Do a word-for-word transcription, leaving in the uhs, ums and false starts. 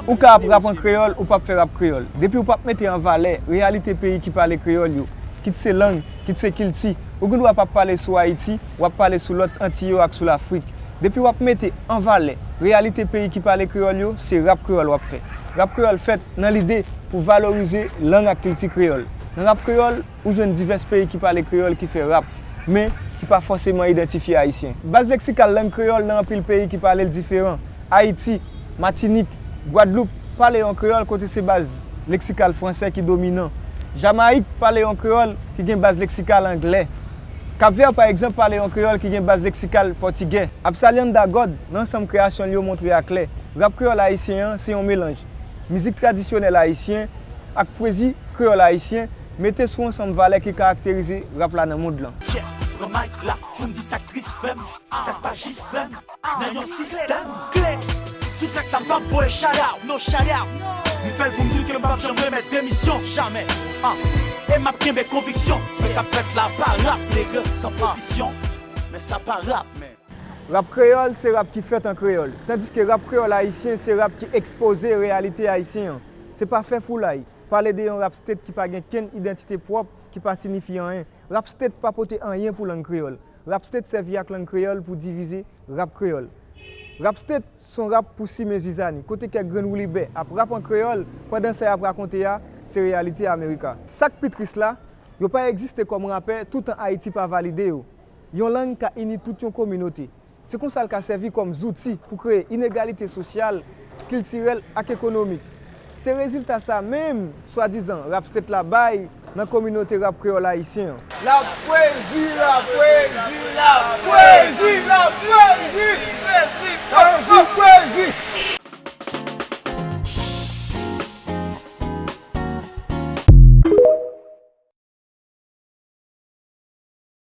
Ou ka ap rap an kreyòl, ou p ap fè rap kreyòl. Depi w p ap mete an valè reyalite peyi ki pale kreyòl yo, kit se lang, kit se kilti, ou gen dwa p ap pale sou Ayiti, w ap pale sou lòt Antiy yo ak sou Lafrik. Depi w ap mete an valè reyalite peyi ki pale kreyòl yo, se rap kreyòl w ap fè. Rap kreyòl fèt nan lide pou valorize lang ak kilti kreyòl. Nan rap kreyòl, ou jwenn divès peyi ki pale kreyòl ki fè rap, men ki pa fòseman idantifye ayisyen. Baz leksikal lang kreyòl nan anpil peyi ki pale l diferan. Ayiti, Matinik, Gwadloup pale yon kreyòl kote se baz leksikal fransè ki dominan. Jamayik pale yon kreyòl ki gen baz leksikal anglè. Kapvè, pa egzanp, pale yon kreyòl ki gen baz leksikal pòtigè. Absalian da God, nan ansanm kreyasyon l yo, montre aklè, rap kreyòl ayisyen an se yon melanj mizik tradisyonèl ayisyen ak pwezi kreyòl ayisyen mete sou ansanm valè ki karakterize rap la nan mond lan. Tchè, pran mic la pou m di sa k tris fè m, sa k pa jis fè m nan yon sistèm kle. Sou track sa m p ap voye shout out, no shout out. M fè l pou m di ke m p ap janm remèt demisyon, jamè. Ah. E m ap kenbe konviksyon, sa k ap fèt la pa rap, nèg, san pozisyon. Men sa pa rap, men. Rap kreyòl se rap ki fèt an kreyòl, tandiske rap kreyòl ayisyen se rap ki ekspoze reyalite ayisyen an. Se pa fè foulay, pale de yon rap state ki pa gen kenn idantite pwòp, ki pa sinifye anyen. Rap state pa pote anyen pou lang kreyòl. Rap state sèvi ak lang kreyòl pou divize rap kreyòl. Rap state se yon rap pou simen zizani, kote kèk grenn woulibè ap rap an kreyòl pandan sa y ap rakonte a se reyalite Amerika. Sa k pi tris la, yo pa egziste kòm rapè toutan Ayiti pa valide yo. Yon lang ka ini tout yon kominote. Se konsa l ka sèvi kòm zouti pou kreye inegalite sosyal, kiltirèl ak ekonomik. Se rezilta sa menm, swadizan, rap state la bay nan kominote rap kreyòl ayisyen an. Lapwezi, lapwezi, lapwezi, lapwezi! Pwezi, pwezi!